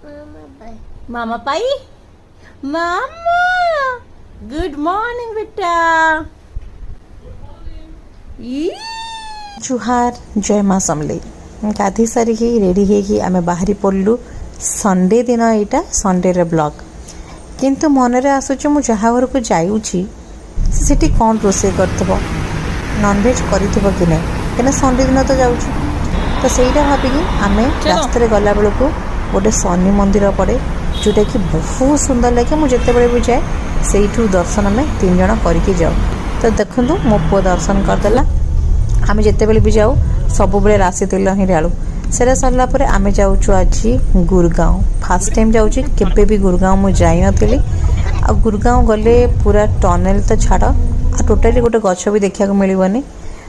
ମାମା ପାଇ, ମାମା, good morning ବେଟା। ଇ। ଜୁହାର, ଜୟ ମା ସମଲେଇ। ଗାଧେଇ ସାରିକି ରେଡ଼ି ହେଇକି ଆମେ ବାହାରି ପଡ଼ିଲୁ। ସଣ୍ଡେ ଦିନ ଏଇଟା, ସଣ୍ଡେର ବ୍ଲଗ୍। କିନ୍ତୁ ମନରେ ଆସୁଛି, ମୁଁ ଯାହା ଘରକୁ ଯାଉଛି, ସେ ସେଠି କ'ଣ ରୋଷେଇ କରିଥିବ, ନନଭେଜ୍ କରିଥିବ କି ନାହିଁ, କାହିଁକିନା ସଣ୍ଡେ ଦିନ ତ ଯାଉଛି। ତ ସେଇଟା ଭାବିକି ଆମେ ରାସ୍ତାରେ ଗଲାବେଳକୁ ଗୋଟେ ଶନି ମନ୍ଦିର ପଡ଼େ, ଯେଉଁଟାକି ବହୁତ ସୁନ୍ଦର ଲାଗେ। ମୁଁ ଯେତେବେଳେ ବି ଯାଏ, ସେଇଠୁ ଦର୍ଶନ ଆମେ ତିନି ଜଣ କରିକି ଯାଉ। ତ ଦେଖନ୍ତୁ, ମୋ ପୁଅ ଦର୍ଶନ କରିଦେଲା। ଆମେ ଯେତେବେଳେ ବି ଯାଉ, ସବୁବେଳେ ରାଶି ତେଲ ହିଁ ଢାଳୁ। ସେଇଟା ସରିଲା ପରେ ଆମେ ଯାଉଛୁ ଆଜି ଗୁରଗାଁव। ଫାର୍ଷ୍ଟ ଟାଇମ୍ ଯାଉଛି, କେବେ ବି ଗୁରଗାଁव ମୁଁ ଯାଇନଥିଲି। ଆଉ ଗୁରଗାଁव ଗଲେ ପୁରା ଟନେଲ୍ ତ ଛାଡ଼, ଆଉ ଟୋଟାଲି ଗୋଟେ ଗଛ ବି ଦେଖିବାକୁ ମିଳିବନି।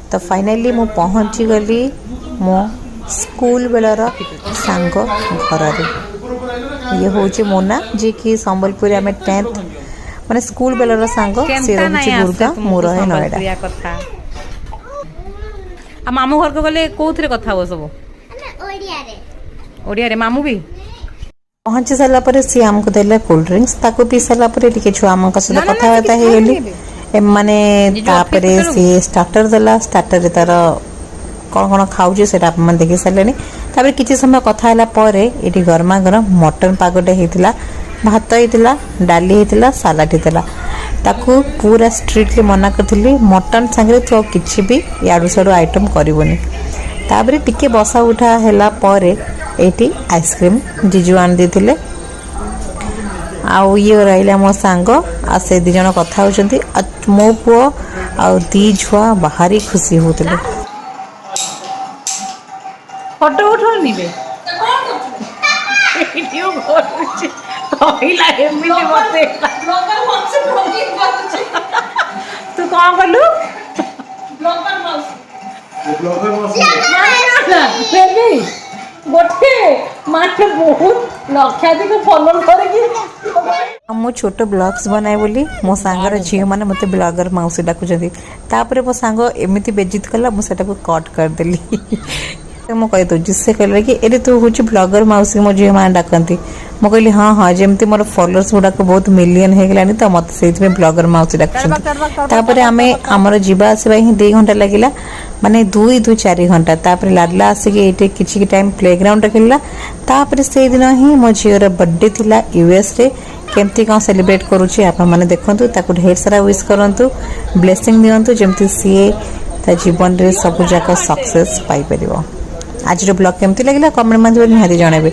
ତ ଫାଇନାଲି ମୁଁ ପହଞ୍ଚିଗଲି ମୋ ସ୍କୁଲ ବେଳର ସାଙ୍ଗ ଘରରେ। ଇଏ ହେଉଛି ମୋନା, ଯିଏକି ସମ୍ବଲପୁରରେ ଆମେ 10th, ମାନେ ସ୍କୁଲ ବେଳର ସାଙ୍ଗ। ସେ ରହୁଛି ଗୁରଗାଁव, ମୁଁ ରହେ ନଏଡ଼ା। କଥା ଆଉ ମାମୁଁ ଘରକୁ ଗଲେ କୋଉଥିରେ କଥା ହବ ସବୁ? ଓଡ଼ିଆରେ। ଓଡ଼ିଆରେ। ମାମୁଁ ବି ପହଞ୍ଚି ସାରିଲା ପରେ ସିଏ ଆମକୁ ଦେଲେ କୋଲ୍ଡ ଡ୍ରିଙ୍କସ୍। ତାକୁ ପିଇ ସାରିଲା ପରେ ଟିକେ ଛୁଆମାନଙ୍କ ସହିତ ନା, ନା, କଥାବାର୍ତ୍ତା କିଛି ହେଇଗଲି। ଖାଇବନି ଏବେ। ଏମାନେ ଜିଜୁ ତାପରେ ଅଫିସ୍ ସିଏ ଷ୍ଟାର୍ଟର ଦେଲା। ଷ୍ଟାର୍ଟରରେ ତାର କ'ଣ କ'ଣ ଖାଉଛି, ସେଇଟା ଆପଣମାନେ ଦେଖି ସାରିଲେଣି। ତାପରେ କିଛି ସମୟ କଥା ହେଲା ପରେ ଏଠି ଗରମା ଗରମ ମଟନ୍ ପାଗଟେ ହେଇଥିଲା, ଭାତ ହେଇଥିଲା, ଡାଲି ହେଇଥିଲା, ସାଲାଡ଼ ହେଇଥିଲା। ତାକୁ ପୁରା ଷ୍ଟ୍ରିକ୍ଟଲି ମନା କରିଥିଲି, ମଟନ୍ ସାଙ୍ଗରେ ତୁ ଆଉ କିଛି ବି ଇଆଡ଼ୁ ସିଆଡ଼ୁ ଆଇଟମ୍ କରିବୁନି। ତାପରେ ଟିକେ ବସା ଉଠା ହେଲା ପରେ ଏଇଠି ଆଇସ୍କ୍ରିମ୍ ଜିଜୁ ଆଣି ଦେଇଥିଲେ। ଆଉ ଇଏ ରହିଲା ମୋ ସାଙ୍ଗ, ଆଉ ସେ ଦୁଇ ଜଣ କଥା ହେଉଛନ୍ତି। ଆଉ ମୋ ପୁଅ ଆଉ ଦି ଛୁଆ ଭାରି ଖୁସି ହେଉଥିଲେ। ଫଟୋ ଉଠଉନି ବେ, ଭିଡିଓ କରୁଛି। କହିଲା ଏମିତି ମତେ, ତୁ କଣ କଲୁ? ନା, ବେବି, ଗୋଟେ ମାନେ ବହୁତ ଲକ୍ଷାଧିକ ଫଲୋ କରିକି। ଆଉ ମୁଁ ଛୋଟ ବ୍ଲଗ୍ସ ବନାଏ ବୋଲି ମୋ ସାଙ୍ଗର ଝିଅମାନେ ମୋତେ ବ୍ଲଗର ମାଉସୀ ଡାକୁଛନ୍ତି। ତାପରେ ମୋ ସାଙ୍ଗ ଏମିତି ବେଜିତ କଲା, ମୁଁ ସେଟାକୁ କଟ୍ କରିଦେଲି। ମୁଁ କହିଦେଉଛି, ସେ କହିଲେ କି ଏରେ, ତୁ ହେଉଛି ବ୍ଲଗର ମାଉସୀ, ମୋ ଝିଅମାନେ ଡାକନ୍ତି। ମୁଁ କହିଲି, ହଁ, ଯେମିତି ମୋର ଫଲୋଅର୍ସ ଗୁଡ଼ାକ ବହୁତ ମିଲିୟନ ହେଇଗଲାଣି, ତ ମୋତେ ସେଇଥିପାଇଁ ବ୍ଲଗର ମାଉସୀ ଡାକୁଛନ୍ତି। ତାପରେ ଆମେ ଆମର ଯିବା ଆସିବା ହିଁ 2 ଘଣ୍ଟା ଲାଗିଲା, ମାନେ 2 2 4 ଘଣ୍ଟା। ତାପରେ ଲାଡଲା ଆସିକି ଏଇଠି କିଛି ଟାଇମ୍ ପ୍ଲେ ଗ୍ରାଉଣ୍ଡରେ ଖେଳିଲା। ତାପରେ ସେଇଦିନ ହିଁ ମୋ ଝିଅର ବର୍ଥଡେ ଥିଲା ୟୁଏସ୍ରେ। କେମିତି କ'ଣ ସେଲିବ୍ରେଟ୍ କରୁଛି, ଆପଣମାନେ ଦେଖନ୍ତୁ। ତାକୁ ଢେର ସାରା ୱିଶ୍ କରନ୍ତୁ, ବ୍ଲେସିଂ ଦିଅନ୍ତୁ, ଯେମିତି ସିଏ ତା ଜୀବନରେ ସବୁ ଯାକ ସକ୍ସେସ୍ ପାଇପାରିବ। ଆଜିର ବ୍ଲଗ୍ କେମିତି ଲାଗିଲା, କମେଣ୍ଟ ମାଧ୍ୟମରେ ନିହାତି ଜଣାଇବେ।